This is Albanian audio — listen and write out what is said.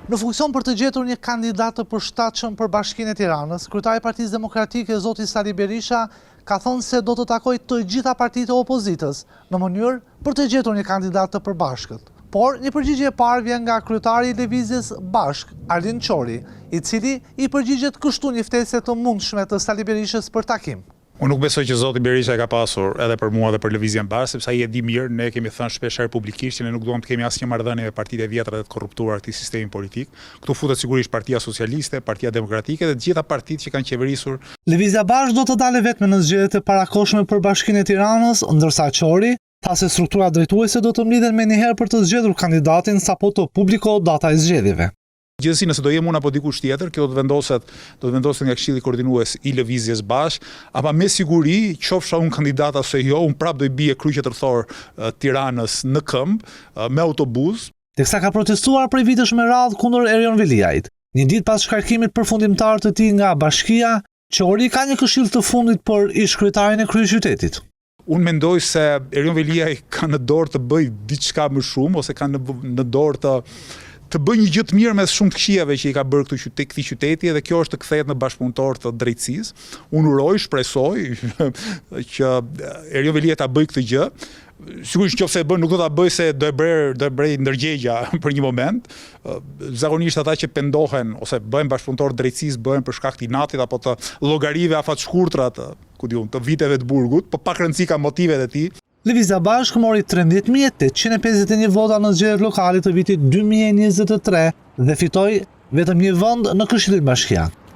Në funksion për të gjetur një kandidat të përshtatshëm për Bashkinë e Tiranës, kryetari i Partisë Demokratike, zoti Sali Berisha, ka thënë se do të takojë të gjitha partitë e opozitës, në mënyrë për të gjetur një kandidat të përbashkët. Por, një përgjigje e parë vjen nga kryetari i Lëvizjes Bashkë, Arlind Qori, i cili i përgjigjet kështu një ftese të mundshme të Sali Berishës për takim. Unë nuk besoj që zoti Berisha e ka pasur edhe për mua dhe për Lëvizjen Bashkë, sepse ai e di mirë, ne e kemi thënë shpesh herë publikisht që ne nuk duam të kemi asnjë marrëdhënie me partitë e vjetra dhe të korruptuara të këtij sistemi politik. Këtu futet sigurisht Partia Socialiste, Partia Demokratike dhe të gjitha partitë që kanë qeverisur. Lëvizja Bashkë do të dalë e vetme në zgjedhjet e parakohshme për Bashkinë e Tiranës, ndërsa Qori tha se strukturat drejtuese do të mblidhen menjëherë për të zgjedhur kandidatin sapo të publikohet data e zgjedhjeve. Gjithsesi nëse do jem unë apo dikush tjetër, kjo do të vendoset, do të vendoset nga Këshilli Koordinues i Lëvizjes Bashkë, ama me siguri, qofsha unë kandidat ose jo, unë prapë do i bie kryq e tërthor Tiranës në këmbë, me autobuz. Teksa ka protestuar prej vitesh me radhë kundër Erion Veliajt, një ditë pas shkarkimit përfundimtar të tij nga bashkia, Qori ka një këshillë të fundit për ish-kryetarin e kryeqytetit. Unë mendoj se Erion Veliaj ka në dorë të bëjë diçka më shumë ose ka në në dorë të të bëjë një gjë të mirë mes shumë të këqijave që i ka bërë këtu qytet, këtij qyteti edhe kjo është të kthehet në bashkëpunëtor të drejtësisë. Unë uroj, shpresoj që Erion Veliaj ta bëjë këtë gjë. Sigurisht nëse e bën nuk do ta bëjë se do e brer, do e brej ndërgjegja për një moment. Zakonisht ata që pendohen ose bëhen bashkëpunëtorë të drejtësisë bëhen për shkak të inatit apo të llogarive afatshkurtra të ku di unë, të viteve të burgut, po pak rëndësi ka motivet e tij. Lëvizja Bashkë mori 13.851 vota në zgjedhjet lokale të vitit 2023 dhe fitoi vetëm një vend në Këshillin Bashkiak.